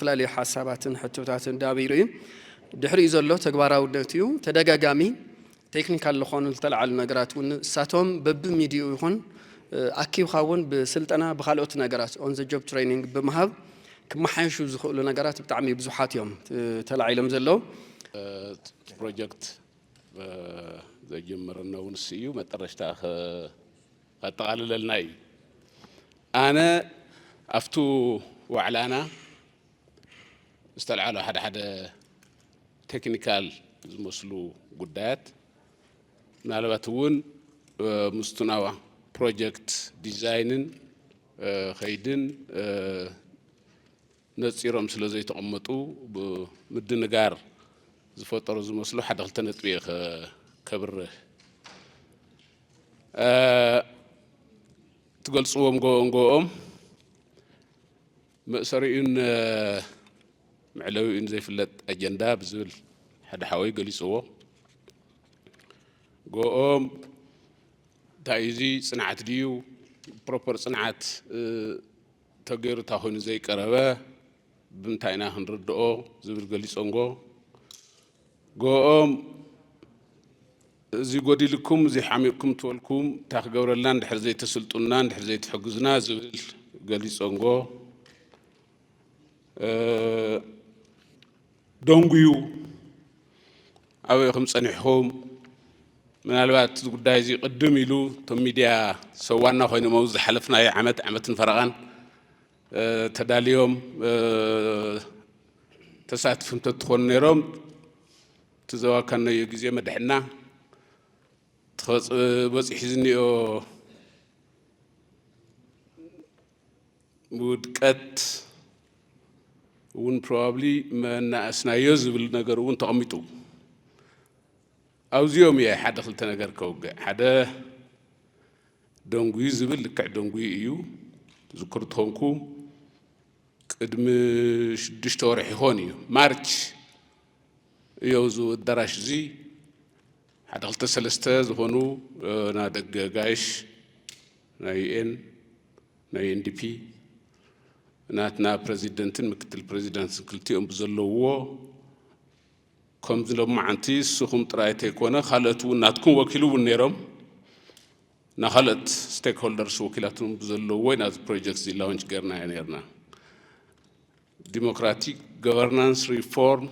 ዝተፈላለዩ ሓሳባትን ሕቶታትን ዳቢሩ እዩ። ድሕሪኡ ዘሎ ተግባራውነት እዩ። ተደጋጋሚ ቴክኒካል ዝኾኑ ዝተለዓሉ ነገራት እውን ንሳቶም በብሚድዩ ይኹን ኣኪብካ እውን ብስልጠና ብካልኦት ነገራት on the job training ብምሃብ ክመሓየሹ ዝኽእሉ ነገራት ብጣዕሚ ብዙሓት እዮም ተላዒሎም ዘለዉ። ፕሮጀክት ዘጀመረና እውን እሱ እዩ። መጠረሽታ ከጠቓልለልና እዩ። ኣነ ኣብቱ ዋዕላና ዝተልዓሉ ሓደ ሓደ ቴክኒካል ዝመስሉ ጉዳያት ምናልባት እውን ምስቱና ፕሮጀክት ዲዛይንን ከይድን ነፂሮም ስለ ዘይተቐመጡ ምድንጋር ዝፈጠሩ ዝመስሉ ሓደ ክልተ ነጥቢ እየ ከብርህ። ትገልፅዎም ጎኦም ጎኦም መእሰሪኡን መዕለዊኡን ዘይፍለጥ ኣጀንዳ ብዝብል ሓደ ሓወይ ገሊፅዎ። ጎኦም እንታይ እዩ እዚ? ፅንዓት ድዩ? ፕሮፐር ፅንዓት ተገይሩ እንታ ኮይኑ ዘይቀረበ ብምንታይ ኢና ክንርድኦ ዝብል ገሊፆንጎ። ጎኦም እዚ ጎዲልኩም እዚ ሓሚቕኩም ትበልኩም እንታይ ክገብረልና እንድሕር ዘይተስልጡና እንድሕር ዘይትሕግዙና ዝብል ገሊፆንጎ። ደንጉዩ ኣበይ ኢኹም ጸኒሕኹም? ምናልባት እዚ ጉዳይ እዚ ቅድም ኢሉ እቶም ሚድያ ሰብ ዋና ኮይኖም ኣብዚ ዝሓለፍናዮ ዓመት ዓመትን ፈረቓን ተዳልዮም ተሳትፍም ተትኾኑ ነይሮም እቲ ዘባከነዮ ግዜ መድሕና በፂሑ ዝኒኦ ውድቀት እውን ፕሮባብሊ መናእስናዮ ዝብል ነገር እውን ተቐሚጡ ኣብዚኦም እየ ሓደ ክልተ ነገር ከውግዕ ሓደ ደንጉዩ ዝብል ልክዕ ደንጉዩ እዩ ዝክር ተኾንኩ ቅድሚ ሽዱሽተ ወርሒ ይኾን እዩ ማርች እዮ እዚ ኣዳራሽ እዚ ሓደ ክልተ ሰለስተ ዝኾኑ ናይ ደገ ጋይሽ ናይ ዩኤን ናይ ዩኤንዲፒ ናትና ፕረዚደንትን ምክትል ፕረዚደንትን ክልቲኦም ብዘለውዎ ከምዚ ሎማዓንቲ ንስኹም ጥራይ ተይኮነ ካልኦት እውን ናትኩም ወኪሉ እውን ነይሮም ናካልኦት ስቴክሆልደርስ ወኪላትም ብዘለውዎ ኢና እዚ ፕሮጀክት እዚ ላውንች ገርናዮ ነርና። ዲሞክራቲክ ገቨርናንስ ሪፎርም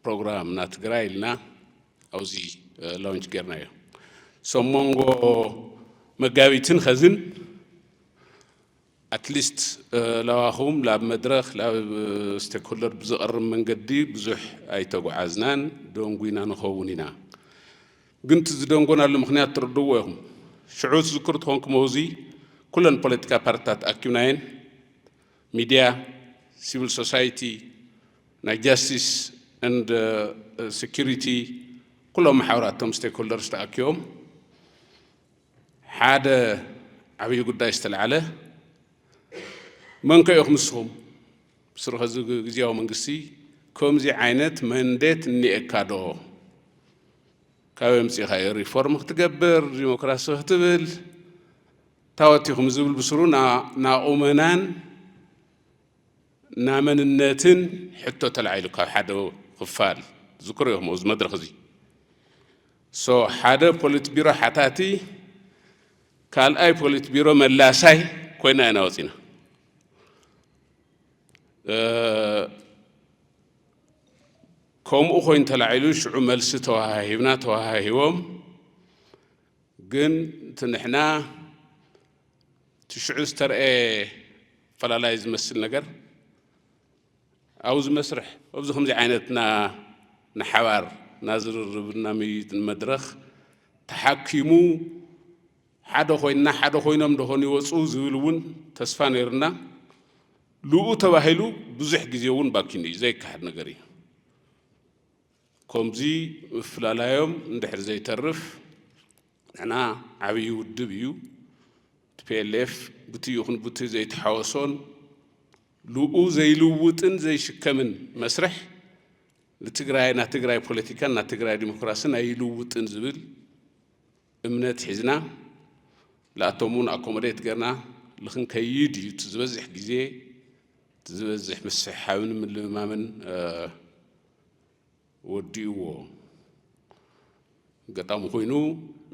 ፕሮግራም ና ትግራይ ኢልና ኣብዚ ላውንች ገርናዮ። ሰሞንጎ መጋቢትን ኸዝን ኣትሊስት ላባኹም ላብ መድረኽ ላብ ስቴክሆልደር ብዝቐርብ መንገዲ ብዙሕ ኣይተጓዓዝናን ደንጉና ንኸውን ኢና። ግን እቲ ዝደንጎናሉ ምኽንያት ትርድእዎ ኢኹም። ሽዑ ትዝክሩ ትኾንኩም ኣብዚ ኩለን ፖለቲካ ፓርትታት ኣኪብናየን ሚድያ፣ ሲቪል ሶሳይቲ፣ ናይ ጃስቲስ ኤንድ ሴኪሪቲ ኩሎም መሓውራት እቶም ስቴክሆልደርስ ተኣኪቦም ሓደ ዓብዪ ጉዳይ ዝተለዓለ መንከ ኢኹም ንስኹም ስርኸ ግዝያዊ መንግስቲ ከምዚ ዓይነት መንዴት እኒኤካ ዶ? ካበይ ኣምፂእኻዮ ሪፎርም ክትገብር ዲሞክራሲ ክትብል ታወት ኢኹም ዝብል ብስሩ ናቑመናን ናመንነትን ሕቶ ተላዒሉ ካብ ሓደ ክፋል ዝክሮ ኢኹም ኣብዚ መድረኽ እዚ ሶ ሓደ ፖሊት ቢሮ ሓታቲ ካልኣይ ፖሊት ቢሮ መላሳይ ኮይና ኢና ወፂና ከምኡ ኮይኑ ተላዒሉ ሽዑ መልሲ ተወሃሂብና ተወሃሂቦም ግን እቲ ንሕና እቲ ሽዑ ዝተረአ ፈላላይ ዝመስል ነገር ኣብዚ መስርሕ ኣብዚ ከምዚ ዓይነት ና ንሓባር ና ዝርርብ ና ምይይጥ መድረኽ ተሓኪሙ ሓደ ኮይንና ሓደ ኮይኖም ደኾን ይወፁ ዝብል እውን ተስፋ ነይርና ልኡ ተባሂሉ ብዙሕ ግዜ እውን ባኪኑ እዩ ዘይካሓድ ነገር እዩ ከምዚ ምፍላላዮም እንድሕር ዘይተርፍ ንሕና ዓብዪ ውድብ እዩ ቲፒኤልኤፍ ብቲ ይኹን ብቲ ዘይተሓወሶን ልኡ ዘይልውጥን ዘይሽከምን መስርሕ ንትግራይ ና ትግራይ ፖለቲካን ና ትግራይ ዲሞክራስን ኣይልውጥን ዝብል እምነት ሒዝና ላኣቶም እውን ኣኮሞዴት ገርና ልክንከይድ እዩ ዝበዝሕ ግዜ ዝበዝሕ ምስሕሓብን ምልምማምን ወዲእዎ። ኣጋጣሚ ኮይኑ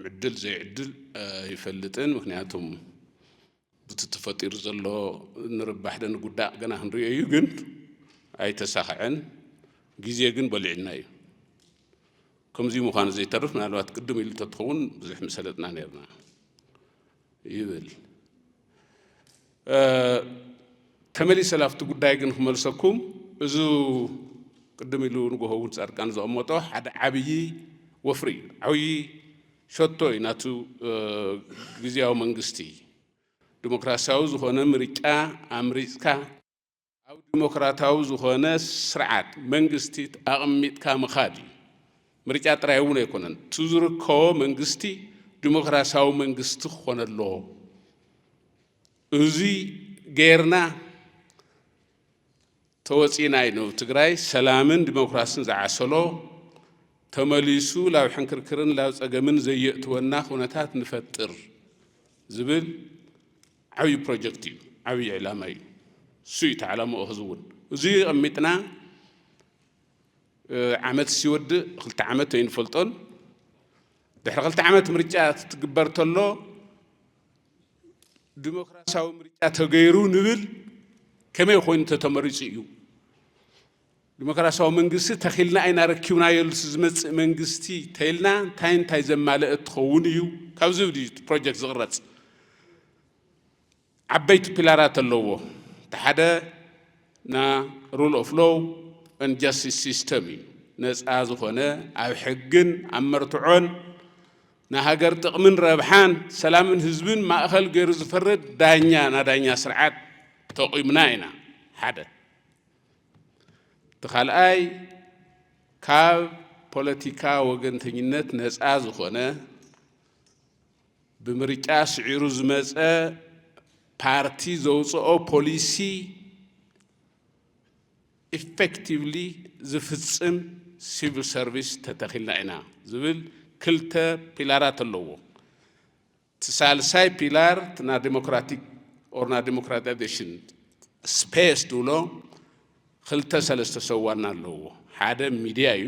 ዕድል ዘይዕድል ኣይፈልጥን። ምክንያቱም ብቲ ተፈጢሩ ዘሎ ንርባሕ ዶ ንጉዳእ ገና ክንሪኦ እዩ፣ ግን ኣይተሳኽዐን። ግዜ ግን በሊዕና እዩ። ከምዚ ምዃኑ ዘይተርፍ ምናልባት ቅድም ኢሉ ተትኸውን ብዙሕ ምሰለጥና ነርና ይብል። ተመሊሰ ላብቲ ጉዳይ ግን ክመልሰኩም፣ እዚ ቅድም ኢሉ ንጎሆ እውን ጻድቃን ዘቐመጦ ሓደ ዓብዪ ወፍሪ እዩ፣ ዓብዪ ሸቶ እዩ ናቱ። ግዝያዊ መንግስቲ ዲሞክራሲያዊ ዝኾነ ምርጫ ኣምሪፅካ ኣብ ዲሞክራሲያዊ ዝኾነ ስርዓት መንግስቲ ኣቐሚጥካ ምኻድ እዩ። ምርጫ ጥራይ እውን ኣይኮነን፣ እቲ ዝርከቦ መንግስቲ ዲሞክራሲያዊ መንግስቲ ክኾነ ኣለዎ። እዚ ጌርና ተወፂና እዩ ንትግራይ ሰላምን ዲሞክራስን ዝዓሰሎ፣ ተመሊሱ ላብ ሕንክርክርን ላብ ፀገምን ዘየእትወና ኩነታት ንፈጥር ዝብል ዓብዪ ፕሮጀክት እዩ፣ ዓብዪ ዕላማ እዩ። እሱ እዩ እቲ ዕላማኡ ክዝውን። እዚ ቀሚጥና ዓመት ሲወድእ ክልተ ዓመት ኣይንፈልጦን። ድሕሪ ክልተ ዓመት ምርጫ ትግበር ተሎ ዲሞክራሲያዊ ምርጫ ተገይሩ ንብል፣ ከመይ ኮይኑ ተተመሪፁ እዩ? ዲሞክራሲያዊ መንግስቲ ተኺልና ኢና ረኪብናዮ፣ ዝመፅእ መንግስቲ ተይልና እንታይ እንታይ ዘማልአ ትኸውን እዩ? ካብ ዝብል እዩ ፕሮጀክት ዝቕረፅ። ዓበይቲ ፒላራት ኣለዎ። እቲ ሓደ ና rule of law and justice system እዩ። ነፃ ዝኾነ ኣብ ሕግን ኣብ መርትዖን ንሃገር ጥቕምን ረብሓን ሰላምን ህዝብን ማእኸል ገይሩ ዝፈርድ ዳኛ፣ ና ዳኛ ስርዓት ተቂምና ኢና። ሓደ። እቲ ካልኣይ ካብ ፖለቲካ ወገንተኝነት ነፃ ዝኾነ ብምርጫ ስዒሩ ዝመፀ ፓርቲ ዘውፅኦ ፖሊሲ ኢፌክቲቭሊ ዝፍፅም ሲቪል ሰርቪስ ተተኺልና ኢና ዝብል ክልተ ፒላራት ኣለዎ። እቲ ሳልሳይ ፒላር ና ዲሞክራቲክ ኦር ና ዲሞክራታይዜሽን ስፔስ ዝብሎ ክልተ ሰለስተ ሰዋና ኣለዎ። ሓደ ሚድያ እዩ፣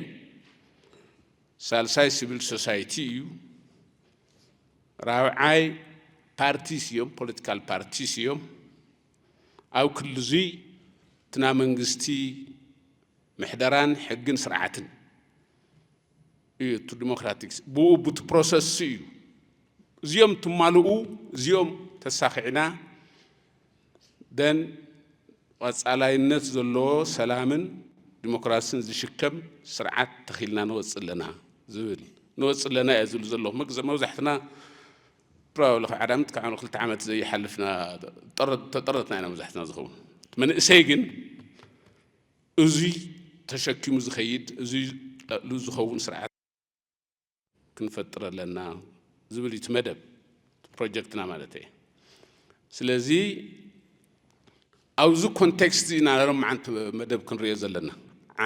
ሳልሳይ ሲቪል ሶሳይቲ እዩ፣ ራብዓይ ፓርቲስ እዮም፣ ፖለቲካል ፓርቲስ እዮም። ኣብ ክልዙይ እቲ ናይ መንግስቲ ምሕደራን ሕግን ስርዓትን እዩ፣ እቲ ዲሞክራቲክ ብኡ ብቲ ፕሮሰስ እዩ። እዚኦም ትማልኡ፣ እዚኦም ተሳኺዕና ደን ቐፃላይነት ዘለዎ ሰላምን ዲሞክራስን ዝሽከም ስርዓት ተኺልና ንወፅእ ኣለና ዝብል፣ ንወፅእ ኣለና እየ ዝብል ዘለኹ። መግዘ-፣ መብዛሕትና ፕሮባብሊ ካብ ዓዳምት ካብ ክልተ ዓመት ዘይሓልፍና ጠረ-፣ ተጠረትና ኢና መብዛሕትና ዝኸውን። መንእሰይ ግን እዙይ ተሸኪሙ ዝኸይድ፣ እዙይ ልዕሉ ዝኸውን ስርዓት ክንፈጥር ኣለና ዝብል እዩ እቲ መደብ፣ ፕሮጀክትና ማለት እየ። ስለዚ ኣብዚ ኮንቴክስት ኢና ሎማዓንቲ መደብ ክንሪኦ ዘለና።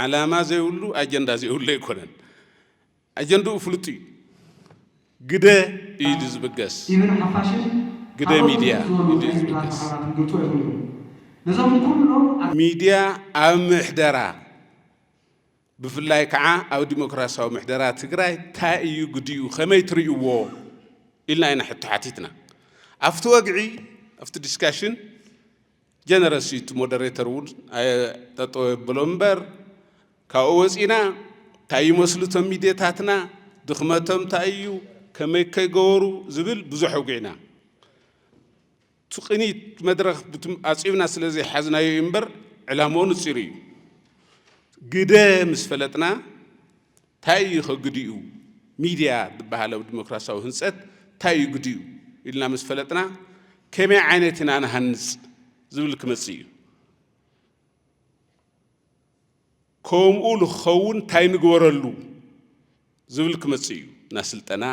ዓላማ ዘይብሉ ኣጀንዳ ዘይብሉ ኣይኮነን። ኣጀንድኡ ፍሉጥ እዩ። ግደ እዩ ኢሉ ዝብገስ። ኢብን ሓፋሽን ግደ ካልኦት ሚድያ ብርክት ዝበሉ እዩ ኢሉ ናይ ኤርትራ ዝብገስ። ተሓራትን ግልጹ ኣይኮኑን። ነዞም ኩሎም ኣብ ሚድያ ኣብ ምሕደራ፣ ብፍላይ ከዓ ኣብ ዲሞክራሲያዊ ምሕደራ ትግራይ እንታይ እዩ ግዲኡ፣ ከመይ ትርእይዎ ኢልና ኢና ሕቶ ሓቲትና። ኣብቲ ወግዒ፣ ኣብቲ ዲስካሽን ጀነረስ እዩ፣ እቲ ሞደሬተር እውን ኣየ-፣ ጠጠው የብሎ እምበር፣ ካብኡ ወፂና እንታይ ይመስሉ እቶም ሚድያታትና፣ ድኽመቶም እንታይ እዩ፣ ከመይ ከይገበሩ ዝብል ብዙሕ ኣውጊዕና። እቲ ቅኒት መድረኽ ብትም-፣ ኣፅብና ስለ ዘይሓዝናዮ እዩ እምበር፣ ዕላምኡ ንፂር እዩ። ግደ ምስ ፈለጥና፣ እንታይ እዩ ከግዲኡ? ሚድያ ዝበሃል ኣብ ዲሞክራሲያዊ ህንፀት እንታይ እዩ ግዲኡ ኢልና ምስ ፈለጥና፣ ከመይ ዓይነት ኢና ንሃንፅ ዝብል ክመፅእ እዩ። ከምኡ ንክኸውን እንታይ ንግበረሉ ዝብል ክመፅእ እዩ። ና ስልጠና፣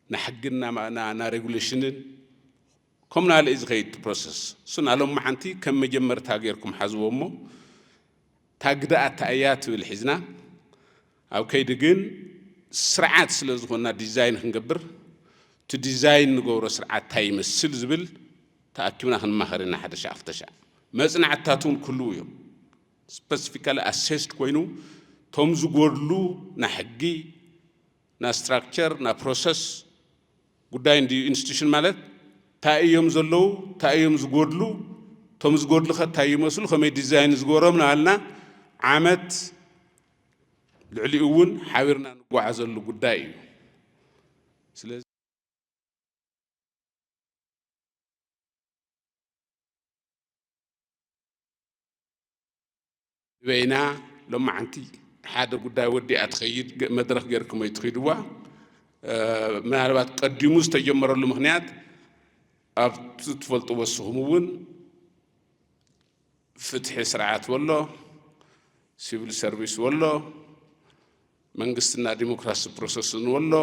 ና ሕግን ና ማ-፣ ና፣ ና ሬጉሌሽንን ከም ናልእ ዝኸይድ ፕሮሰስ። እሱ ናሎም መዓንቲ ከም መጀመርታ ጌርኩም ሓዝዎ እሞ፣ እታ ግደ ኣታ እያ ትብል ሒዝና፣ ኣብ ከይዲ ግን ስርዓት ስለ ዝኾንና ዲዛይን ክንገብር፣ እቲ ዲዛይን ንገብሮ ስርዓት እንታይ ይመስል ዝብል ተኣኪብና ክንማኸር ኢና፣ ሓደ ሻዕ ክልተ ሻዕ። መጽናዕትታት እውን ክህልዉ እዮም። ስፐሲፊካሊ ኣሴስድ ኮይኑ፣ እቶም ዝጎድሉ፣ ና ሕጊ፣ ና ስትራክቸር፣ ና ፕሮሰስ፣ ጉዳይ እንድዩ ኢንስቲቱሽን ማለት እንታይ እዮም ዘለዉ፣ እንታይ እዮም ዝጎድሉ፣ እቶም ዝጎድሉ ከ እንታይ ይመስሉ፣ ከመይ ዲዛይን ዝገበሮም እናበልና ዓመት ልዕሊኡ እውን ሓቢርና ንጓዓዘሉ ጉዳይ እዩ። ስለዚ በይና ሎማዓንቲ ሓደ ጉዳይ ወዲኣ ትኸይድ ገ- መድረኽ ገይርኩም ኣይትኸይድዋ። እ፣ ምናልባት ቀዲሙ ዝተጀመረሉ ምኽንያት ኣብቲ ትፈልጥዎ ንስኹም እውን ፍትሒ ስርዓት ወሎ፣ ሲቪል ሰርቪስ ወሎ፣ መንግስትና ዲሞክራሲ ፕሮሰስን ወሎ፣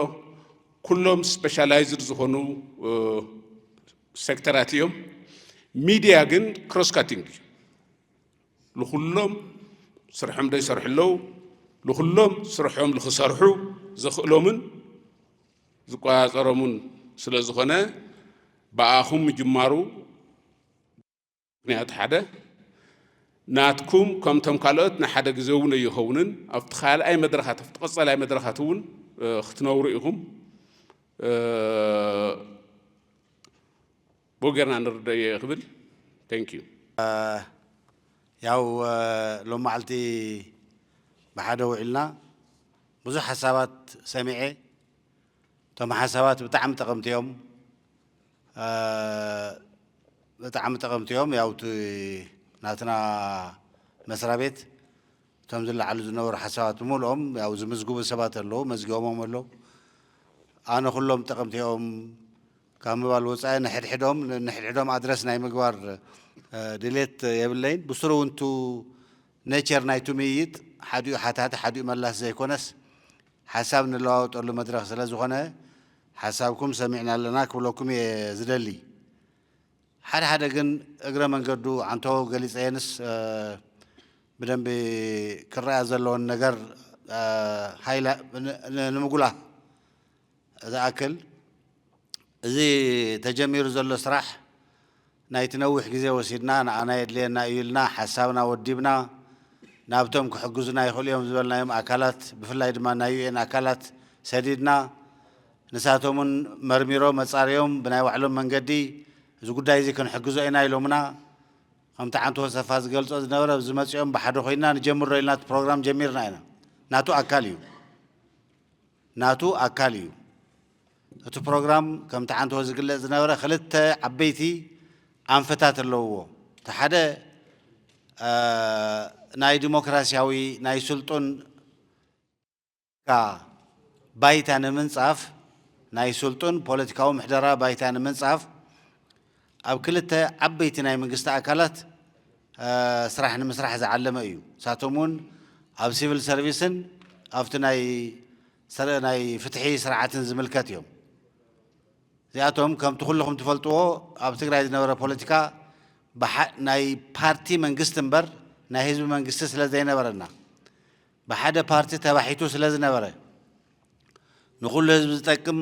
ኩሎም ስፔሻላይዝድ ዝኾኑ እ፣ ሴክተራት እዮም። ሚድያ ግን ክሮስ ካቲንግ እዩ። ንኹሎም ስርሖም ዶ ይሰርሑ ኣለዉ፣ ንኹሎም ስርሖም ንክሰርሑ ዘኽእሎምን ዝቆፃፀሮምን ስለ ዝኾነ ብኣኹም ምጅማሩ ምኽንያቱ ሓደ ናትኩም ከምቶም ካልኦት ንሓደ ግዜ እውን ኣይኸውንን ኣብቲ ካልኣይ መድረኻት ኣብቲ ቀፃላይ መድረኻት እውን እ፣ ክትነብሩ ኢኹም እ፣ ብኡ ጌርና ንርደዮ ክብል። Thank you። ያው ሎማዓልቲ ብሓደ ውዒልና ብዙሕ ሓሳባት ሰሚዐ። እቶም ሓሳባት ብጣዕሚ ጠቐምቲ እዮም። ብጣዕሚ ጠቐምቲ እዮም። ያው እቲ ናትና መስሪያ ቤት እቶም ዝለዓሉ ዝነበሩ ሓሳባት ብምልኦም ያው ዝምዝግቡ ሰባት ኣለዉ፣ መዝጊቦሞም ኣለዉ። ኣነ ኩሎም ጠቐምቲ እዮም ካብ ምባል ወፃኢ ንሕድሕዶም ንሕድሕዶም ኣድረስ ናይ ምግባር ድሌት የብለይን። ብስሩ እውን ቱ ኔቸር ናይቲ ምይይጥ ሓዲኡ ሓታቲ ሓዲኡ መላሲ ዘይኮነስ ሓሳብ ንለዋወጠሉ መድረኽ ስለ ዝኾነ ሓሳብኩም ሰሚዕና ኣለና ክብለኩም እየ ዝደሊ። ሓደ ሓደ ግን እግረ መንገዱ ዓንቶ ገሊፀየንስ ብደንቢ ክረኣ ዘለዎን ነገር ንምጉላህ ዝኣክል እዚ ተጀሚሩ ዘሎ ስራሕ ናይቲ ነዊሕ ግዜ ወሲድና ንኣና የድልየና እዩ ኢልና ሓሳብና ወዲብና ናብቶም ክሕግዙና ይኽእሉ እዮም ዝበልናዮም ኣካላት ብፍላይ ድማ ናይ ዩኤን ኣካላት ሰዲድና ንሳቶም እውን መርሚሮም መፃርዮም ብናይ ባዕሎም መንገዲ እዚ ጉዳይ እዚ ክንሕግዞ ኢና ኢሎምና። ከምቲ ዓንቶ ሰፋ ዝገልፆ ዝነበረ ኣብዚ መፂኦም ብሓደ ኮይና ንጀምሮ ኢልና እቲ ፕሮግራም ጀሚርና ኢና። ናቱ ኣካል እዩ ናቱ ኣካል እዩ። እቲ ፕሮግራም ከምቲ ዓንቶ ዝግለፅ ዝነበረ ክልተ ዓበይቲ ኣንፈታት ኣለውዎ። እቲ ሓደ ናይ ዲሞክራሲያዊ ናይ ስልጡን ባይታ ንምንፃፍ ናይ ስልጡን ፖለቲካዊ ምሕደራ ባይታ ንምንፃፍ ኣብ ክልተ ዓበይቲ ናይ መንግስቲ ኣካላት ስራሕ ንምስራሕ ዝዓለመ እዩ። ንሳቶም እውን ኣብ ሲቪል ሰርቪስን ኣብቲ ናይ ፍትሒ ስርዓትን ዝምልከት እዮም። እዚኣቶም ከምቲ ኩልኹም ትፈልጥዎ ኣብ ትግራይ ዝነበረ ፖለቲካ ናይ ፓርቲ መንግስቲ እምበር ናይ ህዝቢ መንግስቲ ስለ ዘይነበረና ብሓደ ፓርቲ ተባሒቱ ስለ ዝነበረ ንኩሉ ህዝቢ ዝጠቅም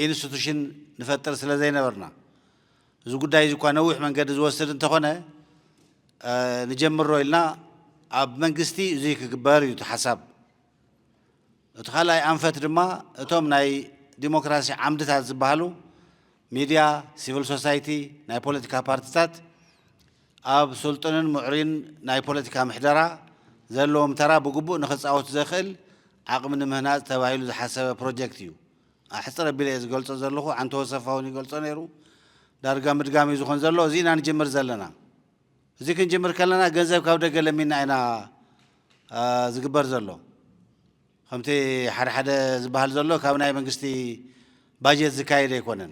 ኢንስቲቱሽን ንፈጥር ስለ ዘይነበርና እዚ ጉዳይ እዚ እኳ ነዊሕ መንገዲ ዝወስድ እንተኾነ ንጀምሮ ኢልና ኣብ መንግስቲ እዙይ ክግበር እዩ እቲ ሓሳብ። እቲ ካልኣይ ኣንፈት ድማ እቶም ናይ ዲሞክራሲ ዓምድታት ዝበሃሉ ሚድያ፣ ሲቪል ሶሳይቲ፣ ናይ ፖለቲካ ፓርቲታት ኣብ ስልጡንን ምዕሩይን ናይ ፖለቲካ ምሕደራ ዘለዎም ተራ ብግቡእ ንክፃወቱ ዘኽእል ዓቕሚ ንምህናፅ ተባሂሉ ዝሓሰበ ፕሮጀክት እዩ። ኣሕፅር ኣቢለ እየ ዝገልፆ ዘለኹ፣ ዓንቶ ወሰፋ እውን ይገልፆ ነይሩ። ዳርጋ ምድጋም እዩ ዝኾን ዘሎ። እዚ ኢና ንጅምር ዘለና። እዚ ክንጅምር ከለና ገንዘብ ካብ ደገ ለሚና ኢና ዝግበር ዘሎ። ከምቲ ሓደ ሓደ ዝበሃል ዘሎ ካብ ናይ መንግስቲ ባጀት ዝካየድ ኣይኮነን።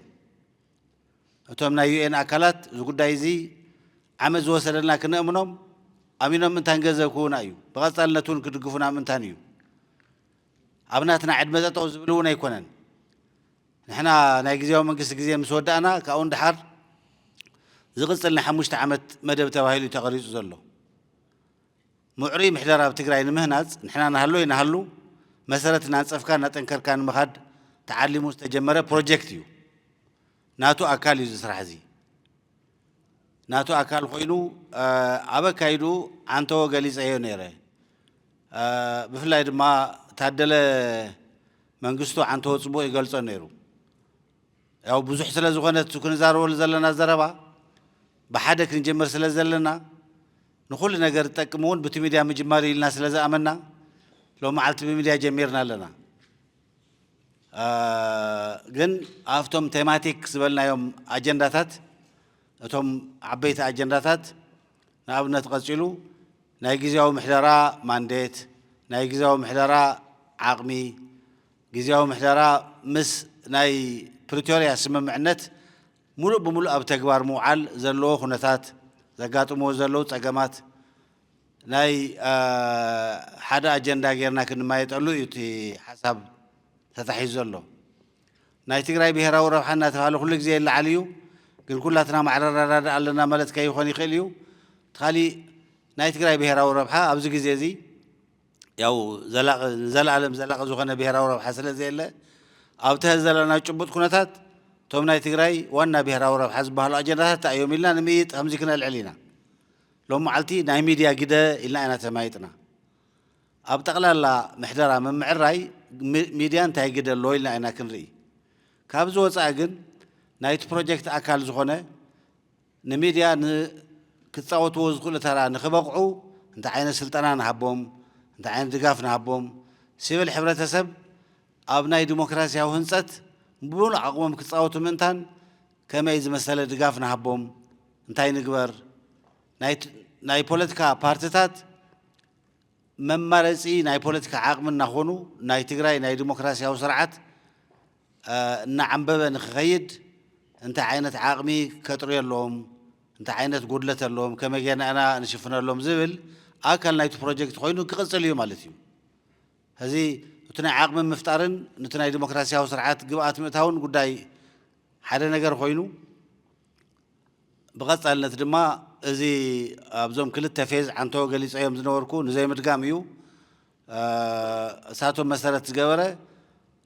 እቶም ናይ ዩኤን ኣካላት እዚ ጉዳይ እዚ ዓመት ዝወሰደልና ክነእምኖም ኣሚኖም ምእንታን ገንዘብ ክህቡና እዩ። ብቐፃልነት እውን ክድግፉና ምእንታን እዩ። ኣብ ናትና ዕድመ ጠጠው ዝብል እውን ኣይኮነን። ንሕና ናይ ግዜያዊ መንግስቲ ግዜ ምስ ወዳእና ካብኡ ንደሓር ዝቕፅል ናይ ሓሙሽተ ዓመት መደብ ተባሂሉ እዩ ተቐሪፁ ዘሎ። ምዕሩይ ምሕደራ ኣብ ትግራይ ንምህናፅ ንሕና ንሃሉ ኣይንሃሉ መሰረት እናንፀፍካ እናጠንከርካ ንምኻድ ተዓሊሙ ዝተጀመረ ፕሮጀክት እዩ። ናቱ ኣካል እዩ እዚ ስራሕ እዚ። ናቱ ኣካል ኮይኑ ኣብ ኣካይዱ ዓንተዎ ገሊፀዮ ነይረ። ብፍላይ ድማ ታደለ መንግስቱ ዓንተዎ ፅቡቕ ይገልጾ ነይሩ። ያው ብዙሕ ስለ ዝኾነ እቲ ክንዛረበሉ ዘለና ዘረባ ብሓደ ክንጅምር ስለ ዘለና ንኹሉ ነገር ዝጠቅም እውን ብቲ ሚድያ ምጅማር ኢልና ስለ ዝኣመና ሎም መዓልቲ ብሚድያ ጀሚርና ኣለና። ግን ኣብቶም ቴማቲክ ዝበልናዮም ኣጀንዳታት እቶም ዓበይቲ ኣጀንዳታት ንኣብነት ቀፂሉ ናይ ግዜያዊ ምሕደራ ማንዴት፣ ናይ ግዜያዊ ምሕደራ ዓቕሚ፣ ግዜያዊ ምሕደራ ምስ ናይ ፕሪቶርያ ስምምዕነት ሙሉእ ብሙሉእ ኣብ ተግባር ምውዓል ዘለዎ ኩነታት፣ ዘጋጥምዎ ዘለዉ ጸገማት፣ ናይ ሓደ ኣጀንዳ ጌርና ክንማየጠሉ እዩ እቲ ሓሳብ ተታሒዙ ዘሎ። ናይ ትግራይ ብሄራዊ ረብሓ እናተባህለ ኩሉ ግዜ ይለዓል እዩ፣ ግን ኩላትና ማዕረ ረዳድእ ኣለና ማለት ከይኾን ይኽእል እዩ። እቲ ካሊእ ናይ ትግራይ ብሄራዊ ረብሓ ኣብዚ ግዜ እዚ ያው ዘላቒ ንዘለኣለም ዘላቒ ዝኾነ ብሄራዊ ረብሓ ስለ ዘየለ ኣብቲ ዘለና ጭቡጥ ኩነታት እቶም ናይ ትግራይ ዋና ብሄራዊ ረብሓ ዝበሃሉ ኣጀንዳታት እንታይ እዮም ኢልና ንምይጥ ከምዚ ክነልዕል ኢና። ሎም መዓልቲ ናይ ሚድያ ግደ ኢልና ኢና ተማይጥና። ኣብ ጠቕላላ ምሕደራ ምምዕራይ ሚድያ እንታይ ግደ ኣለዎ ኢልና ኢና ክንርኢ። ካብዚ ወፃኢ ግን ናይቲ ፕሮጀክት ኣካል ዝኾነ ንሚድያ ክትፃወትዎ ዝኽእሉ ተራ ንክበቕዑ እንታይ ዓይነት ስልጠና ንሃቦም፣ እንታይ ዓይነት ድጋፍ ንሃቦም፣ ሲቪል ሕብረተሰብ ኣብ ናይ ዲሞክራሲያዊ ህንፀት ብሙሉእ ዓቕሞም ክፃወቱ ምእንታን ከመይ ዝመሰለ ድጋፍ ንሃቦም፣ እንታይ ንግበር፣ ናይ ፖለቲካ ፓርትታት መማረፂ ናይ ፖለቲካ ዓቕሚ እናኾኑ ናይ ትግራይ ናይ ዲሞክራሲያዊ ስርዓት እናዓንበበ ንክኸይድ እንታይ ዓይነት ዓቕሚ ከጥርየሎም፣ እንታይ ዓይነት ጉድለት ኣለዎም፣ ከመይ ጌርና ኢና ንሽፍነሎም ዝብል ኣካል ናይቲ ፕሮጀክት ኮይኑ ክቕፅል እዩ ማለት እዩ። ሕዚ እቲ ናይ ዓቕሚ ምፍጣርን ነቲ ናይ ዲሞክራሲያዊ ስርዓት ግብኣት ምእታውን ጉዳይ ሓደ ነገር ኮይኑ ብቐፃልነት ድማ እዚ ኣብዞም ክልተ ፌዝ ዓንተዎ ገሊፀዮም ዝነበርኩ ንዘይምድጋም እዩ። እሳቶም መሰረት ዝገበረ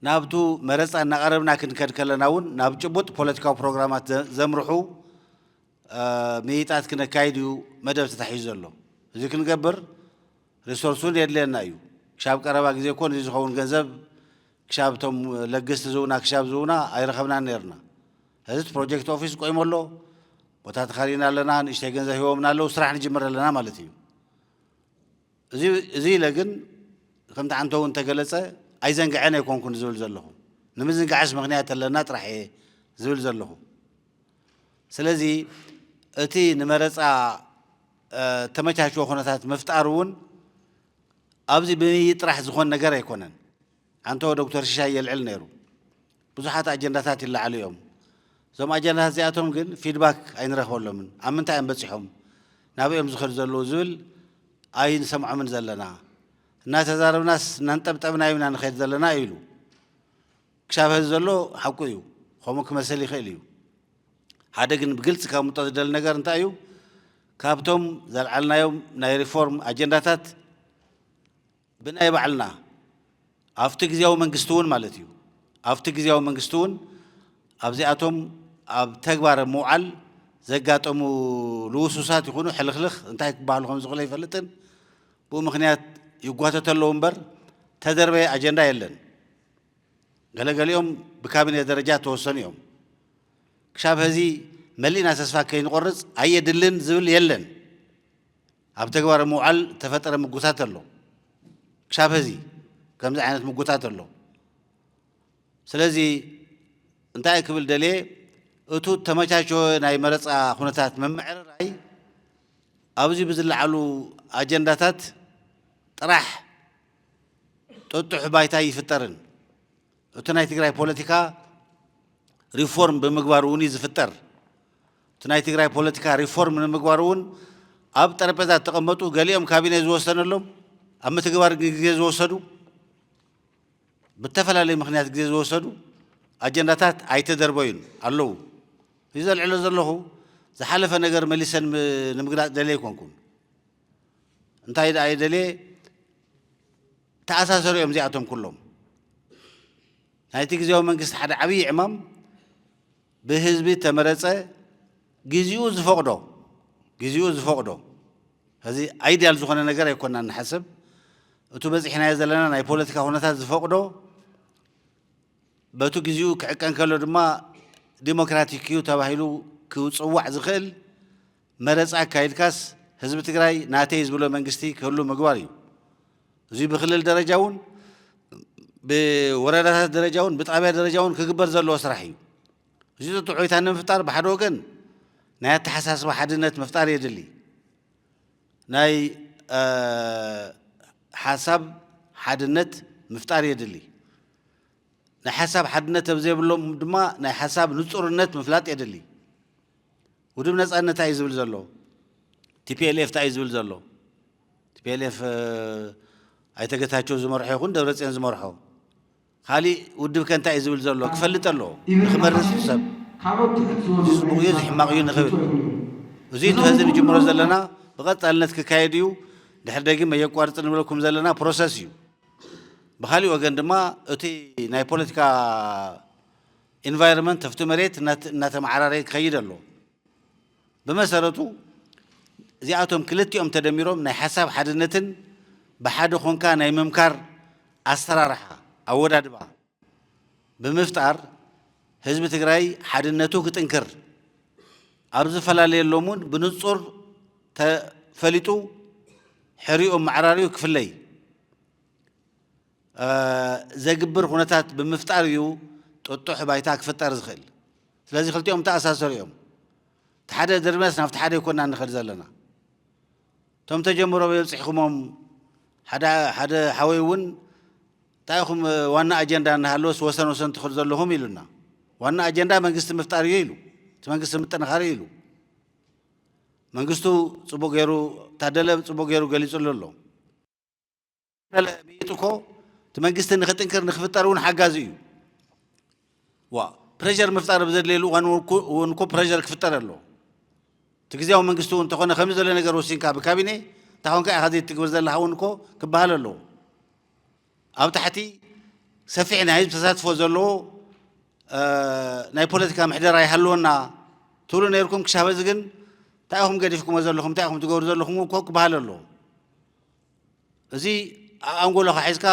ናብቱ መረፃ እናቐረብና ክንከድ ከለና እውን ናብ ጭቡጥ ፖለቲካዊ ፕሮግራማት ዘምርሑ ምይይጣት ክነካይድ እዩ መደብ ተታሒዙ ዘሎ። እዚ ክንገብር ሪሶርስ እውን የድልየና እዩ። ክሻብ ቀረባ ግዜ እኮ ነዚ ዝኸውን ገንዘብ ክሻብ እቶም ለግስቲ ዝህቡና ክሻብ ዝህቡና ኣይረኸብናን ነይርና። ሕዚ እቲ ፕሮጀክት ኦፊስ ቆይሙ ኣሎ፣ ቦታ ተኻሪና ኣለና፣ ንእሽተይ ገንዘብ ሂቦምና ኣለዉ፣ ስራሕ ንጅምር ኣለና ማለት እዩ። እዚ ኢለ ግን ከምቲ ዓንተው እንተገለጸ ኣይዘንግዐን ኣይኮንኩን ዝብል ዘለኹ። ንምዝንጋዕስ ምኽንያት ኣለና ጥራሕ እየ ዝብል ዘለኹ። ስለዚ እቲ ንመረፃ ተመቻችዎ ኩነታት ምፍጣር እውን ኣብዚ ብምይይጥ ጥራሕ ዝኾን ነገር ኣይኮነን። ዓንተዎ ዶክተር ሽሻይ የልዕል ነይሩ። ብዙሓት ኣጀንዳታት ይለዓሉ እዮም። እዞም ኣጀንዳታት እዚኣቶም ግን ፊድባክ ኣይንረኽበሎምን። ኣብ ምንታይ እዮም በፂሖም፣ ናበይ እዮም ዝኸዱ ዘለዉ ዝብል ኣይንሰምዖምን ዘለና። እናተዛረብናስ እናንጠብጠብና ኢና ንኸይድ ዘለና ኢሉ። ክሻብ ሕዚ ዘሎ ሓቁ እዩ። ከምኡ ክመስል ይኽእል እዩ። ሓደ ግን ብግልፂ ከምጦ ዝደሊ ነገር እንታይ እዩ? ካብቶም ዘልዓልናዮም ናይ ሪፎርም ኣጀንዳታት ብናይ ባዕልና ኣብቲ ግዜያዊ መንግስቲ እውን ማለት እዩ ኣብቲ ግዜያዊ መንግስቲ እውን ኣብዚኣቶም ኣብ ተግባር ምውዓል ዘጋጠሙ ልውሱሳት ይኹኑ ሕልኽልኽ እንታይ ክበሃሉ ከም ዝኽእሉ ኣይፈልጥን። ብኡ ምኽንያት ይጓተተ ኣለዉ እምበር ተደርበየ ኣጀንዳ የለን። ገለገሊኦም ብካቢኔ ደረጃ ተወሰኑ እዮም። ክሻብ ሕዚ መሊእና ተስፋ ከይንቆርፅ ኣየድልን ዝብል የለን። ኣብ ተግባር ምውዓል ተፈጠረ ምጉታት ኣሎ። ክሻብ ሕዚ ከምዚ ዓይነት ምጉታት ኣሎ። ስለዚ እንታይ ክብል ደልየ፣ እቱ ተመቻቸወ ናይ መረፃ ኩነታት ምምዕርራይ ኣብዚ ብዝለዓሉ ኣጀንዳታት ጥራሕ ጥጡሕ ባይታ ይፍጠርን እቲ ናይ ትግራይ ፖለቲካ ሪፎርም ብምግባር እውን እዩ ዝፍጠር። እቲ ናይ ትግራይ ፖለቲካ ሪፎርም ንምግባር እውን ኣብ ጠረጴዛ ዝተቐመጡ ገሊኦም ካቢኔ ዝወሰነሎም ኣብ ምትግባር ግዜ ዝወሰዱ ብተፈላለዩ ምኽንያት ግዜ ዝወሰዱ ኣጀንዳታት ኣይተደርበዩን ኣለዉ። እዚ ዘልዕሎ ዘለኹ ዝሓለፈ ነገር መሊሰ ንምግላፅ ደልየ ኣይኮንኩን። እንታይ ደኣ እየ ደልየ ተኣሳሰሩ እዮም እዚኣቶም ኩሎም። ናይቲ ግዜያዊ መንግስቲ ሓደ ዓብዪ ዕማም ብህዝቢ ተመረፀ ግዜኡ ዝፈቕዶ ግዜኡ ዝፈቕዶ፣ ሕዚ ኣይድያል ዝኾነ ነገር ኣይኮናን ንሓስብ። እቱ በፂሕናዮ ዘለና ናይ ፖለቲካ ኩነታት ዝፈቕዶ፣ በቱ ግዜኡ ክዕቀን ከሎ ድማ ዲሞክራቲክ እዩ ተባሂሉ ክፅዋዕ ዝኽእል መረፃ ኣካይድካስ ህዝቢ ትግራይ ናተይ ዝብሎ መንግስቲ ክህሉ ምግባር እዩ። እዚ ብክልል ደረጃ እውን ብወረዳታት ደረጃ እውን ብጣብያ ደረጃ እውን ክግበር ዘለዎ ስራሕ እዩ። እዚ ጥዑይታ ንምፍጣር ብሓደ ወገን ናይ ኣተሓሳስባ ሓድነት ምፍጣር የድሊ። ናይ ሓሳብ ሓድነት ምፍጣር የድሊ። ናይ ሓሳብ ሓድነት ኣብ ዘይብሎም ድማ ናይ ሓሳብ ንፁርነት ምፍላጥ የድሊ። ውድብ ነፃነት እንታይ እዩ ዝብል ዘሎ? ቲ ፒ ኤል ኤፍ እንታይ እዩ ዝብል ዘሎ? ቲ ፒ ኤል ኤፍ ኣይተ ገታቸው ዝመርሖ ይኹን ደብረፅዮን ዝመርሖ ካሊእ ውድብ ከ እንታይ እዩ ዝብል ዘሎ ክፈልጥ ኣለዎ። ንክመርፅ ሰብ እዚ ፅቡቕ እዩ፣ እዚ ሕማቕ እዩ ንክብል፣ እዚ እቲ ሕዚ ንጅምሮ ዘለና ብቐፃልነት ክካየድ እዩ። ድሕር ደጊም ኣየቋርፅ ንብለኩም ዘለና ፕሮሰስ እዩ። ብካሊእ ወገን ድማ እቲ ናይ ፖለቲካ ኢንቫይሮንመንት ኣብቲ መሬት እናተመዓራረየ ክኸይድ ኣለዎ። ብመሰረቱ እዚኣቶም ክልቲኦም ተደሚሮም ናይ ሓሳብ ሓድነትን ብሓደ ኮንካ ናይ ምምካር ኣሰራርሓ ኣወዳድባ ብምፍጣር ህዝቢ ትግራይ ሓድነቱ ክጥንክር ኣብ ዝፈላለየሎም እውን ብንፁር ተፈሊጡ ሕሪኡ መዓራሪኡ ክፍለይ ዘግብር ኩነታት ብምፍጣር እዩ ጥጡሕ ባይታ ክፍጠር ዝኽእል። ስለዚ ክልቲኦም ተኣሳሰሩ እዮም። እቲ ሓደ ድርመስ ናብቲ ሓደ ኣይኮና ንኸድ ዘለና። እቶም ተጀምሮ በብፅሕኹሞም ሓደ ሓወይ እውን እንታይ ኢኹም ዋና ኣጀንዳ እናሃለወስ ወሰን ወሰን ትኽዱ ዘለኹም ኢሉና። ዋና ኣጀንዳ መንግስቲ ምፍጣር እዩ ኢሉ። እቲ መንግስቲ ምጥንኻር እዩ ኢሉ። መንግስቱ ፅቡቅ ገይሩ ታደለ ፅቡቅ ገይሩ ገሊፅሉ ኣሎ። ገለ ምይጥ እኮ እቲ መንግስቲ ንክጥንክር ንክፍጠር እውን ሓጋዚ እዩ። ዋ ፕሬሸር ምፍጣር ብዘድልየሉ እዋን እውን እኮ ፕሬሸር ክፍጠር ኣለዎ። እቲ ግዜያዊ መንግስቲ እውን እንተኾነ ከምዚ ዘሎ ነገር ወሲንካ ብካቢኔ እንታይ ኮንካ ኢኻ ዘይትግብር ዘለኻ እውን እኮ ክበሃል ኣለዎ። ኣብ ታሕቲ ሰፊሕ ናይ ህዝቢ ተሳትፎ ዘለዎ ናይ ፖለቲካ ምሕደራ ይሃልወና ትብሉ ነይርኩም። ክሻብ ሕዚ ግን እንታይ ኢኹም ገዲፍኩሞ ዘለኹም፣ እንታይ ኢኹም ትገብሩ ዘለኹም እኮ ክበሃል ኣለዎ። እዚ ኣንጎሎኻ ሒዝካ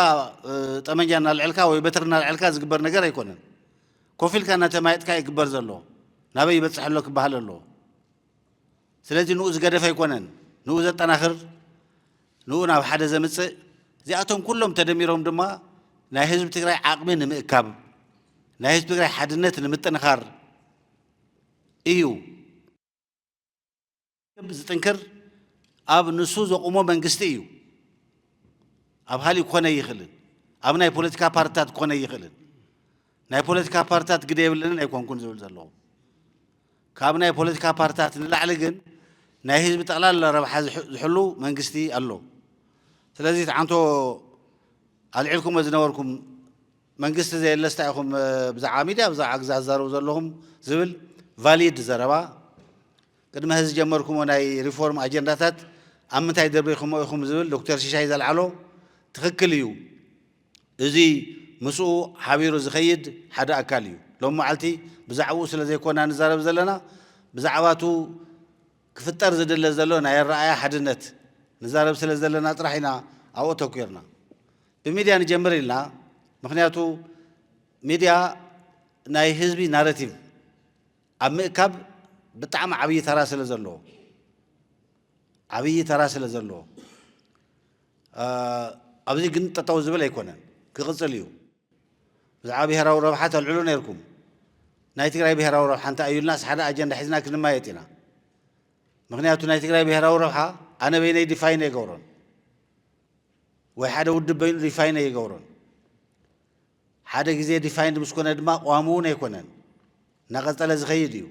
ጠመንጃ እናልዐልካ ወይ በትሪ እናልዐልካ ዝግበር ነገር ኣይኮነን። ኮፍ ኢልካ እናተማየጥካ ይግበር ዘሎ ናበይ ይበፅሕ ኣሎ ክበሃል ኣለዎ። ስለዚ ንኡ ዝገደፍ ኣይኮነን፣ ንኡ ዘጠናኽር፣ ንኡ ናብ ሓደ ዘምፅእ፣ እዚኣቶም ኩሎም ተደሚሮም ድማ ናይ ህዝቢ ትግራይ ዓቕሚ ንምእካብ፣ ናይ ህዝቢ ትግራይ ሓድነት ንምጥንኻር እዩ። ዝጥንክር ኣብ ንሱ ዘቑሞ መንግስቲ እዩ። ኣብ ሃሊእ ክኾነ ይኽእልን ኣብ ናይ ፖለቲካ ፓርትታት ክኾነ ይኽእልን። ናይ ፖለቲካ ፓርትታት ግደ የብለንን ኣይኮንኩን ዝብል ዘለኹ። ካብ ናይ ፖለቲካ ፓርትታት ንላዕሊ ግን ናይ ህዝቢ ጠቕላላ ረብሓ ዝሕሉ መንግስቲ ኣሎ። ስለዚ ተዓንቶ ኣልዒልኩሞ ዝነበርኩም መንግስቲ ዘየለስ እንታይ ኢኹም ብዛዕባ ሚድያ ብዛዕባ ግዛት ትዛረቡ ዘለኹም ዝብል ቫሊድ ዘረባ። ቅድሚ ሕዚ ዝጀመርኩሞ ናይ ሪፎርም ኣጀንዳታት ኣብ ምንታይ ደርቢኹሞ ኢኹም ዝብል ዶክተር ሽሻይ ዘልዓሎ ትኽክል እዩ። እዚ ምስኡ ሓቢሩ ዝኸይድ ሓደ ኣካል እዩ። ሎም መዓልቲ ብዛዕባኡ ስለ ዘይኮና ንዛረብ ዘለና ብዛዕባቱ ክፍጠር ዝድለ ዘሎ ናይ ኣረኣያ ሓድነት ንዛረብ ስለ ዘለና ጥራሕ ኢና ኣብኡ ኣተኲርና። ብሚድያ ንጀምር ኢልና፣ ምኽንያቱ ሚድያ ናይ ህዝቢ ናረቲቭ ኣብ ምእካብ ብጣዕሚ ዓብዪ ተራ ስለ ዘለዎ ዓብዪ ተራ ስለ ዘለዎ ኣብዚ ግን ጠጠው ዝብል ኣይኮነን፣ ክቕፅል እዩ። ብዛዕባ ብሄራዊ ረብሓ ተልዕሉ ነይርኩም። ናይ ትግራይ ብሄራዊ ረብሓ እንታይ እዩ ኢልናስ ሓደ ኣጀንዳ ሒዝና ክንማየጥ ኢና። ምኽንያቱ ናይ ትግራይ ብሄራዊ ረብሓ ኣነ በይነይ ዲፋይን ኣይገብሮን ወይ ሓደ ውድብ በይኑ ዲፋይን ኣይገብሮን። ሓደ ግዜ ዲፋይንድ ምስ ኮነ ድማ ቅዋም እውን ኣይኮነን፣ እናቐፀለ ዝኸይድ እዩ።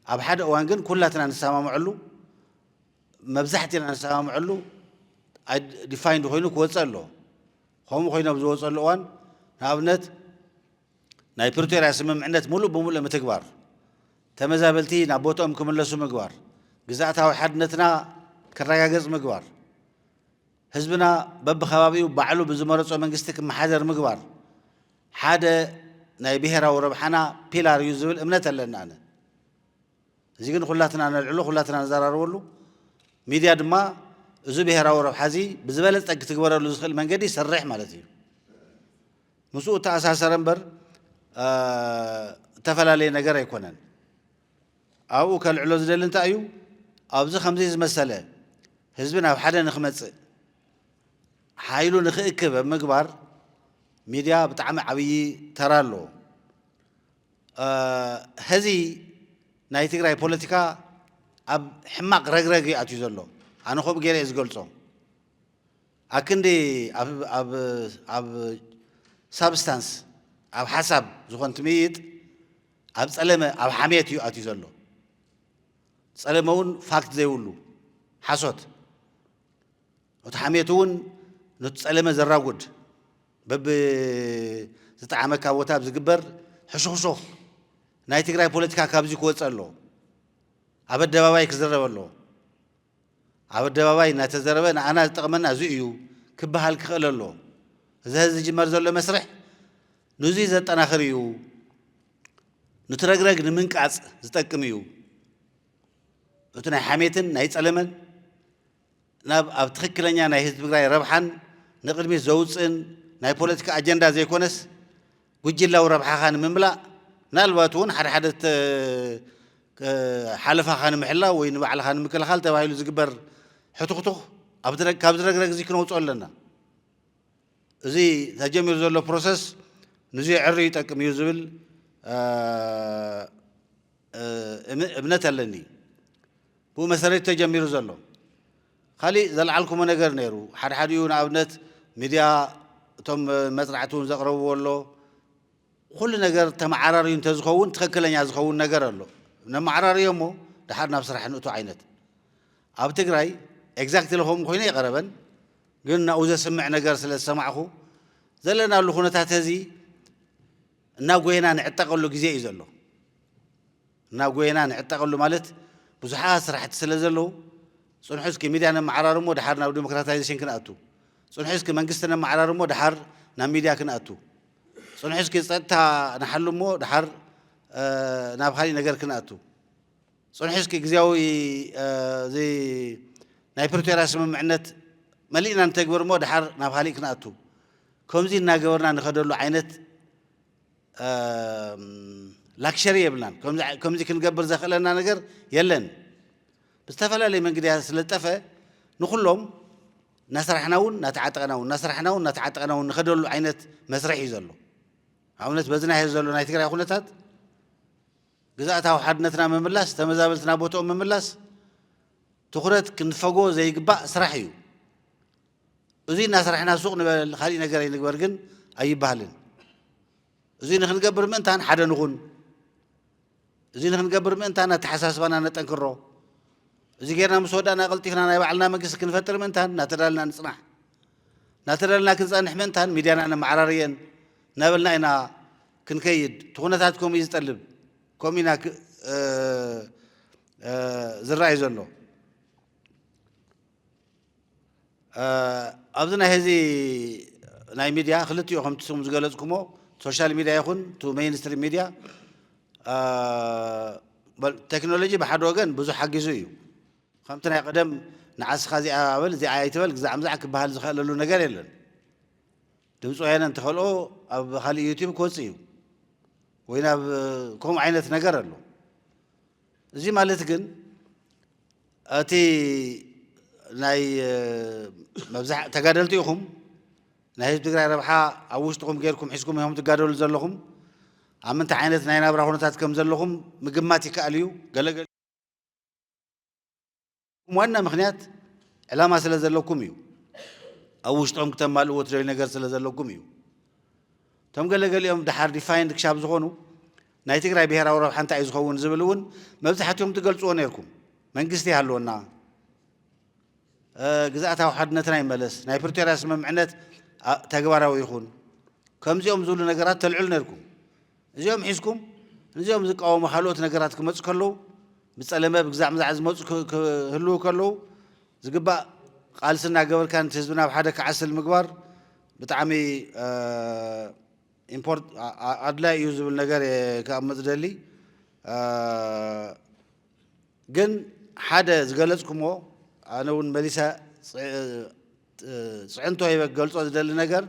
ኣብ ሓደ እዋን ግን ኩላትና ንሰማምዐሉ፣ መብዛሕትና ንሰማምዐሉ ዲፋይንድ ኮይኑ ክወፅእ ኣለዎ። ከምኡ ኮይኑ ኣብ ዝወፀሉ እዋን ንኣብነት ናይ ፕሪቶርያ ስምምዕነት ሙሉእ ብሙሉእ ምትግባር፣ ተመዛበልቲ ናብ ቦትኦም ክምለሱ ምግባር፣ ግዝኣታዊ ሓድነትና ክረጋገፅ ምግባር፣ ህዝብና በብኸባቢኡ ባዕሉ ብዝመረፆ መንግስቲ ክመሓደር ምግባር ሓደ ናይ ብሄራዊ ረብሓና ፒላር እዩ ዝብል እምነት ኣለኒ ኣነ። እዚ ግን ኩላትና ነልዕሎ፣ ኩላትና ንዘራረበሉ። ሚድያ ድማ እዚ ብሄራዊ ረብሓ እዚ ብዝበለፀ ክትግበረሉ ዝኽእል መንገዲ ይሰርሕ ማለት እዩ። ምስኡ እተኣሳሰረ እምበር፣ እ፣ እተፈላለየ ነገር ኣይኮነን። ኣብኡ ከልዕሎ ዝደሊ እንታይ እዩ? ኣብዚ ከምዚ ዝመሰለ ህዝቢ ናብ ሓደ ንኽመጽእ፣ ሓይሉ ንኽእክብ ኣብ ምግባር ሚድያ ብጣዕሚ ዓብዪ ተራ ኣለዎ። እ፣ ሕዚ ናይ ትግራይ ፖለቲካ ኣብ ሕማቕ ረግረግ እዩ ኣትዩ ዘሎ። ኣነ ከምኡ ገይረ እየ ዝገልጾ። ኣክንዲ ኣብ፣ ኣብ፣ ኣብ ሳብስታንስ፣ ኣብ ሓሳብ ዝኾን ትምይጥ፣ ኣብ ጸለመ፣ ኣብ ሓሜት እዩ ኣትዩ ዘሎ። ጸለመ እውን ፋክት ዘይብሉ ሓሶት። እቲ ሓሜት እውን ነቲ ጸለመ ዘራጉድ፣ በብ ዝጠዓመካ ቦታ ኣብ ዝግበር ሕሹኽሹኽ ናይ ትግራይ ፖለቲካ ካብዚ ክወጽእ ኣለዎ። ኣብ ኣደባባይ ክዝረብ ኣለዎ። ኣብ ኣደባባይ እናተዘረበ ንኣና ዝጠቕመና እዚ እዩ ክበሃል ክኽእል ኣለዎ። እዚ ሕዚ ዝጅመር ዘሎ መስርሕ ንዙይ ዘጠናኽር እዩ። ነቲ ረግረግ ንምንቃጽ ዝጠቅም እዩ። እቲ ናይ ሓሜትን ናይ ጸለመን ናብ ኣብ ትኽክለኛ ናይ ህዝቢ ትግራይ ረብሓን ንቕድሚት ዘውፅእን ናይ ፖለቲካ ኣጀንዳ ዘይኮነስ፣ ጉጅላዊ ረብሓኻ ንምምላእ፣ ምናልባት እውን ሓደ ሓደ ተ-፣ ከ-፣ ሓለፋኻ ንምሕላው ወይ ንባዕልኻ ንምክልኻል ተባሂሉ ዝግበር ሕቱኽቱኽ ኣብ ዝረ-፣ ካብ ዝረግረግ እዚ ክነውፅኦ ኣለና። እዚ ተጀሚሩ ዘሎ ፕሮሰስ ንዚ ዕሪ ይጠቅም እዩ ዝብል፣ እ፣ እ፣ እም-፣ እምነት ኣለኒ። ብኡ መሰረት ተጀሚሩ ዘሎ። ካሊእ ዘልዓልኩሞ ነገር ነይሩ። ሓድሓዲኡ ንኣብነት ሚድያ እቶም መጽናዕቲ እውን ዘቕረብዎ ኣሎ። ኩሉ ነገር ተመዓራርዩ እንተዝኸውን ትኽክለኛ ዝኸውን ነገር ኣሎ። ነመዓራርዮ እሞ ደሓር ናብ ስራሕ ንእቶ ዓይነት። ኣብ ትግራይ ኤግዛክትሊ ከምኡ ኮይኑ ኣይቐረበን፣ ግን ናብኡ ዘስምዕ ነገር ስለ ዝሰማዕኹ ዘለናሉ ኩነታት እዚ እናጎየና ንዕጠቐሉ ግዜ እዩ ዘሎ። እናጎየና ንዕጠቐሉ ማለት ብዙሓት ስራሕቲ ስለ ዘለዉ፣ ጽንሑ እስኪ ሚድያ ነመዓራርሞ ደሓር ናብ ዲሞክራታይዜሽን ክንኣቱ። ጽንሑ እስኪ መንግስቲ ነመዓራርሞ ደሓር ናብ ሚድያ ክንኣቱ። ጽንሑ እስኪ ጸጥታ ንሓሉ እሞ ደሓር፣ እ፣ ናብ ካሊእ ነገር ክንኣቱ። ጽንሑ እስኪ ግዜያዊ፣ እ፣ እዚ ናይ ፕሪቶርያ ስምምዕነት መሊእና ንተግብር እሞ ደሓር ናብ ካሊእ ክንኣቱ። ከምዚ እናገበርና ንኸደሉ ዓይነት፣ እም፣ ላክሸሪ የብልናን። ከምዚ፣ ከምዚ ክንገብር ዘኽእለና ነገር የለን። ብዝተፈላለየ መንገዲ ስለ ዝጠፈ ንኹሎም እናሰራሕና እውን እናተዓጠቕና እውን፣ እናሰራሕና እውን እናተዓጠቕና እውን ንኸደሉ ዓይነት መስርሕ እዩ ዘሎ። ኣብነት በዚ ናይ ዘሎ ናይ ትግራይ ኩነታት ግዝኣታዊ ሓድነትና ምምላስ፣ ተመዛበልትና ቦትኦም ምምላስ ትኹረት ክንፈጎ ዘይግባእ ስራሕ እዩ። እዚ እናሰራሕና ሱቕ ንበል፣ ካሊእ ነገር ኣይንግበር ግን ኣይበሃልን። እዚ ንክንገብር ምእንታን ሓደ ንኹን። እዚ ንክንገብር ምእንታን ኣተሓሳስባና ነጠንክሮ። እዚ ጌርና ምስ ወዳእና ቀልጢፍና ናይ ባዕልና መንግስቲ ክንፈጥር ምእንታን እናተዳልና ንጽናሕ። እናተዳልና ክንጸንሕ ምእንታን ሚድያና ነመዓራርየን እናበልና ኢና ክንከይድ። እቲ ኩነታት ከምኡ እዩ ዝጠልብ። ከምኡ ኢና ክ-፣ እ፣ እ፣ ዝረኣይ ዘሎ። እ፣ ኣብዚ ናይ ሕዚ ናይ ሚድያ ክልቲኡ ከምቲ ስም ዝገለጽኩሞ ሶሻል ሚድያ ይኹን ቱ ሜይንስትሪም ሚድያ፣ እ፣ በል፣ ቴክኖሎጂ ብሓደ ወገን ብዙሕ ሓጊዙ እዩ። ከምቲ ናይ ቀደም ንዓስኻ እዚኣ በል እዚኣ ኣይትበል ግዛዕ ምዛዕ ክበሃል ዝኽእለሉ ነገር የለን። ድምፂ ወያነ እንተኸልኦ ኣብ ካሊእ ዩቲዩብ ክወፅእ እዩ ወይ ናብ ከምኡ ዓይነት ነገር ኣሎ። እዚ ማለት ግን እቲ ናይ፣ እ፣ መብዛሕ ተጋደልቲ ኢኹም፣ ናይ ህዝቢ ትግራይ ረብሓ ኣብ ውሽጥኹም ጌርኩም ሒዝኩም ኢኹም ትጋደሉ ዘለኹም። ኣብ ምንታይ ዓይነት ናይ ናብራ ኩነታት ከም ዘለኹም ምግማት ይከኣል እዩ። ገለገለ ዋና ምኽንያት ዕላማ ስለ ዘለኩም እዩ። ኣብ ውሽጦም ክተማልእዎ ትደልዩ ነገር ስለ ዘለኩም እዩ። እቶም ገለገሊኦም ደሓር ዲፋይንድ ክሻብ ዝኾኑ ናይ ትግራይ ብሄራዊ ረብሓ እንታይ እዩ ዝኸውን ዝብል እውን መብዛሕትኦም ትገልፅዎ ነይርኩም። መንግስቲ ይሃልወና፣ እ፣ ግዝኣታዊ ሓድነትና ይመለስ፣ ናይ ፕሪቶርያ ስምምዕነት፣ ኣ፣ ተግባራዊ ይኹን፣ ከምዚኦም ዝብሉ ነገራት ተልዕሉ ነይርኩም። እዚኦም ሒዝኩም ንዚኦም ዝቃወሙ ካልኦት ነገራት ክመፁ ከለዉ፣ ብፀለመ ብግዛዕ ምዛዕ ዝመፁ ክ-፣ ክህልዉ ከለዉ፣ ዝግባእ ቃልሲ እናገበርካ ነቲ ህዝቢ ናብ ሓደ ክዓስል ምግባር ብጣዕሚ፣ እ፣ ኢምፖርት-፣ ኣ-፣ ኣ-፣ ኣድላይ እዩ ዝብል ነገር እየ ክኣምፅ ደሊ። እ፣ ግን ሓደ ዝገለጽኩሞ፣ ኣነ እውን መሊሰ ጽ-፣ ጽዕንቶ ይበ-፣ ገልጾ ዝደሊ ነገር፣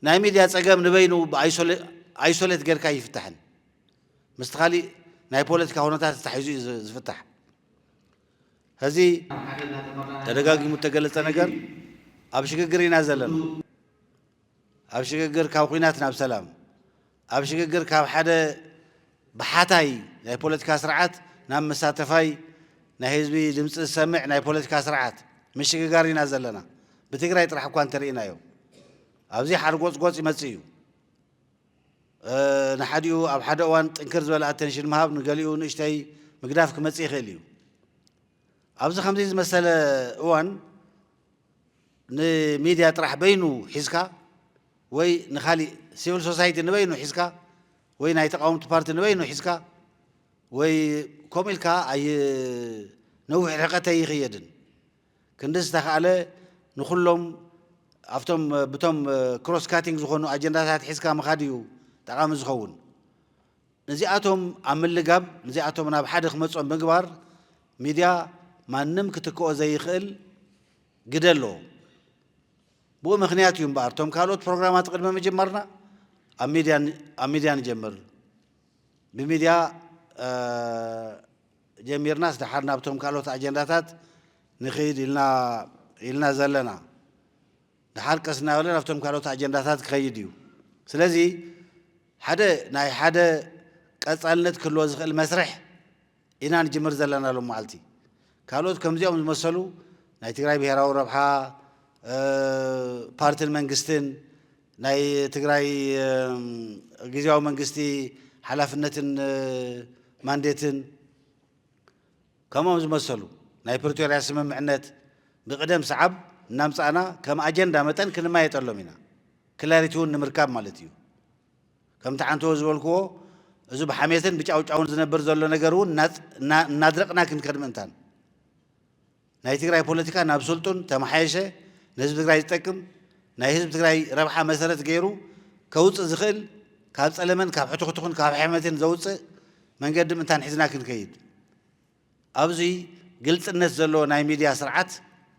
ናይ ሚድያ ጸገም ንበይኑ ብኣይሶሌ-፣ ኣይሶሌት ጌርካ ይፍታሕን። ምስቲ ካሊእ ናይ ፖለቲካ ኩነታት ተታሒዙ እዩ ዝ-፣ ዝፍታሕ። ሕዚ ተደጋጊሙ እተገለጸ ነገር፣ ኣብ ሽግግር ኢና ዘለና። ኣብ ሽግግር ካብ ኲናት ናብ ሰላም፣ ኣብ ሽግግር ካብ ሓደ ብሓታይ ናይ ፖለቲካ ስርዓት ናብ መሳተፋይ ናይ ህዝቢ ድምፂ ዝሰምዕ ናይ ፖለቲካ ስርዓት ምሽግጋር ኢና ዘለና። ብትግራይ ጥራሕ እኳ እንተርኢናዮ፣ ኣብዚ ሓርጎፅጎፅ ይመፅእ እዩ። እ፣ ንሓዲኡ ኣብ ሓደ እዋን ጥንክር ዝበለ ኣተንሽን ምሃብ፣ ንገሊኡ ንእሽተይ ምግዳፍ ክመፅእ ይኽእል እዩ። ኣብዚ ከምዚ ዝመሰለ እዋን ንሚድያ ጥራሕ በይኑ ሒዝካ፣ ወይ ንኻሊእ ሲቪል ሶሳይቲ ንበይኑ ሒዝካ፣ ወይ ናይ ተቃወምቲ ፓርቲ ንበይኑ ሒዝካ፣ ወይ ከምኡ ኢልካ ኣይ-፣ ነዊሕ ርሕቀት ኣይኽየድን። ክንዲ ዝተኻእለ ንኹሎም ኣብቶም፣ ብቶም ክሮስ ካቲንግ ዝኾኑ ኣጀንዳታት ሒዝካ ምኻድ እዩ ጠቓሚ ዝኸውን። ነዚኣቶም ኣብ ምልጋብ፣ ነዚኣቶም ናብ ሓደ ክመጾም ምግባር፣ ሚድያ ማንም ክትክኦ ዘይኽእል ግደ ኣለዎ። ብኡ ምኽንያት እዩ እምበኣር፣ እቶም ካልኦት ፕሮግራማት ቅድሚ ምጅማርና ኣብ ሚድያ ን-፣ ኣብ ሚድያ ንጀምር። ብሚድያ፣ እ፣ ጀሚርናስ ደሓር ናብቶም ካልኦት ኣጀንዳታት ንኽይድ ኢልና፣ ኢልና ዘለና። ደሓር ቀስ እናበለ ናብቶም ካልኦት ኣጀንዳታት ክኸይድ እዩ። ስለዚ ሓደ ናይ ሓደ ቀጻልነት ክህልዎ ዝኽእል መስርሕ ኢና ንጅምር ዘለና ሎም መዓልቲ። ካልኦት ከምዚኦም ዝመሰሉ ናይ ትግራይ ብሄራዊ ረብሓ፣ እ፣ ፓርትን መንግስትን፣ ናይ ትግራይ፣ እም፣ ግዝያዊ መንግስቲ ሓላፍነትን፣ እ፣ ማንዴትን፣ ከምኦም ዝመሰሉ ናይ ፕሪቶርያ ስምምዕነት ብቕደም ሰዓብ እናምጻእና ከም ኣጀንዳ መጠን ክንመያየጠሎም ኢና። ክላሪቲ እውን ንምርካብ ማለት እዩ። ከምቲ ዓንተዎ ዝበልክዎ፣ እዚ ብሓሜትን ብጫውጫውን ዝነብር ዘሎ ነገር እውን እናጽ-፣ እና-፣ እናድረቕና ክንከድ ምእንታን፣ ናይ ትግራይ ፖለቲካ ናብ ስልጡን፣ ተመሓየሸ፣ ንህዝቢ ትግራይ ዝጠቅም፣ ናይ ህዝቢ ትግራይ ረብሓ መሰረት ገይሩ ከውፅእ ዝኽእል፣ ካብ ጸለመን ካብ ሕትኹትኹን ካብ ሕመትን ዘውፅእ መንገዲ ምእንታን ሒዝና ክንከይድ። ኣብዚ ግልጽነት ዘለዎ ናይ ሚድያ ስርዓት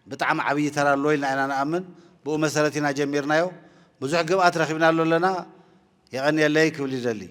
ብጣዕሚ ዓብዪ ተራ ኣለዎ ኢልና ኢና ንኣምን። ብኡ መሰረት ኢና ጀሚርናዮ። ብዙሕ ግብኣት ረኺብናሉ ኣለና። የቐንየለይ ክብል ይደሊ።